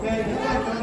Hnub no peb los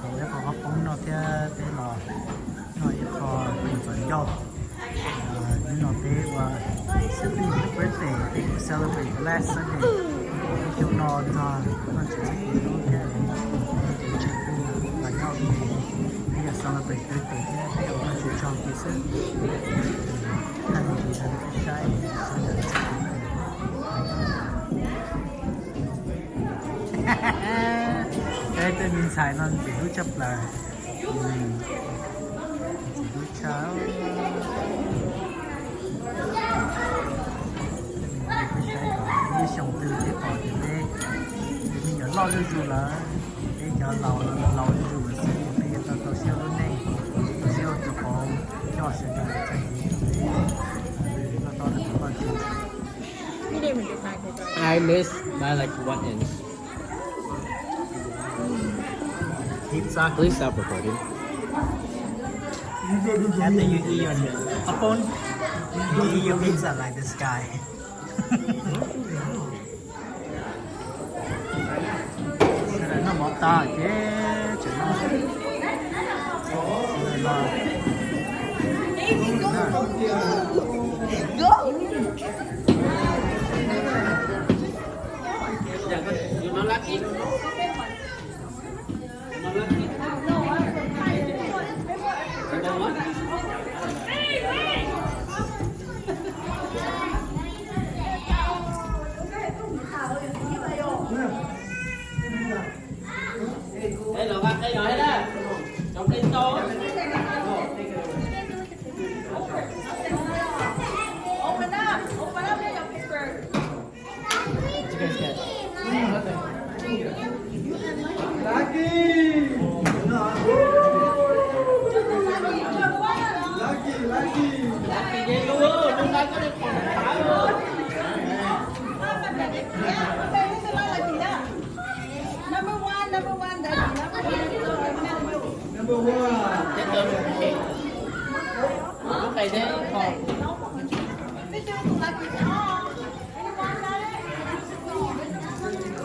ib qho qhob poob no thiab peb los noj ib qho mus txog ncauj. Hnub no peb ua Sibling birthday, peb kuj celebrate last Sunday. Xyoo no nrog Vaj Tswv txoj kev hlub thiab Vaj Tswv tseem pub los nyob ua ke, peb yuav celebrate birthday thiab peb ua Vaj Tswv tsaug kiag xwb. Thaij me ntsis rau peb saib, sawv daws txoj kev hlub. Peb tej me ntxhais no ntxim hlub tshaj plaws. Ntxim hlub tshaj. Peb saib kom lub xyoo twg peb pom tias peb me nyuam loj zuj zus lawm, peb cov laus laus zuj zus lawm xwb, peb yuav tau tau siab lub neej, tau siab ua tus qauv coj sawv daws txoj kev hlub. Koj tau tau Vaj Tswv. I miss my, like, one inch. Pizza. Please stop recording. After you eat your apple, you eat your pizza like this guy. Sawv daws noj mov tag ces tseem noj. Open up, open up your paper. Did you guys get? Lucky! Lucky, lucky! Number one, number one, Daddy, number one. Number one.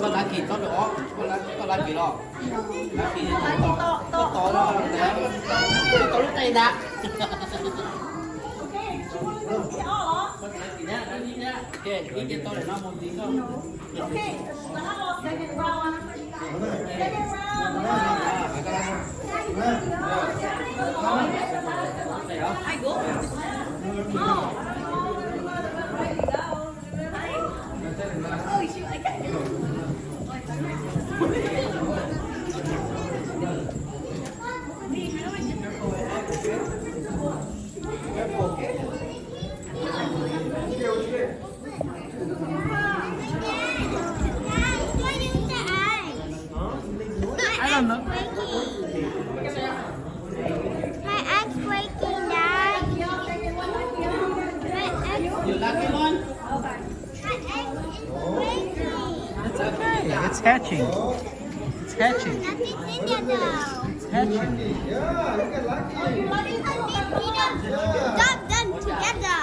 Koj Lucky, koj Lucky los? Lucky, koj tau los, koj tau lub teb ntag. Koj Lucky na, Lucky na. Ok, ib ce tau lawm no mus tiv koj. Ok, second round. Second round. I don't know. My egg's breaking, Dad. My egg's, my egg's breaking. It's okay. It's hatching. It's hatching. Nothing in there, though. It's hatching. Nothing in there. Stop them together.